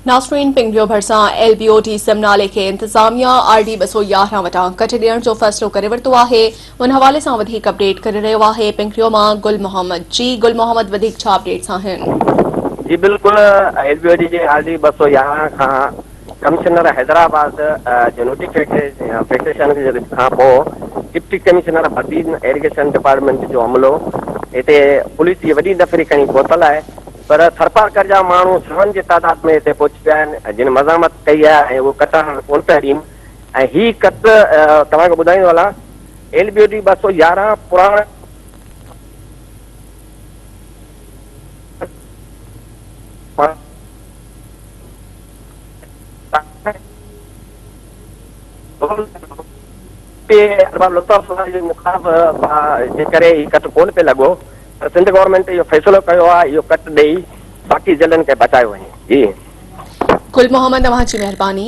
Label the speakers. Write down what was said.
Speaker 1: ناصرين پنگريو ڀرسان L B O D سم نالي کي انتظاميا آر ڊي 211 وٽان ڪڍي ڏيڻ جو فيصلو ڪري ورتو آهي ان حوالي سان وڌيڪ اپڊيٽ ڪري رهيو آهي پنگريو مان گل محمد جي گل محمد وڌيڪ ڇا اپڊيٽس آهن.
Speaker 2: جي بلڪل ايل بي او ڊي جي آر ڊي 211 کان ڪمشنر حيدرآباد جي نوٽيفڪيشن کان پوء deputy commissioner Badin irrigation department جو عملو هتي پوليس جي وڏي نفري کڻي پهتل آهي پر ٿرپارڪر جا ماڻهو سون جي تعداد ۾ هتي پهچي ويا آهن جن مزاحمت ڪئي آهي ۽ اهو ڪٽ هاڻ ڪونه پيا ڏين ۽ هي ڪٽ توهان کي ٻڌائيندو هلان ايل بي او ڊي 211 پراڻ پي ارباب لطف جي مخالف جي ڪري هي ڪٽ ڪونه پئي لڳو پر سنڌ گورنمينٽ اهو فيصلو ڪيو آهي اهو ڪٽ ڏئي باقي ضلعن کي بچايو وڃي جي.
Speaker 1: گل محمد اوهان جي مهرباني.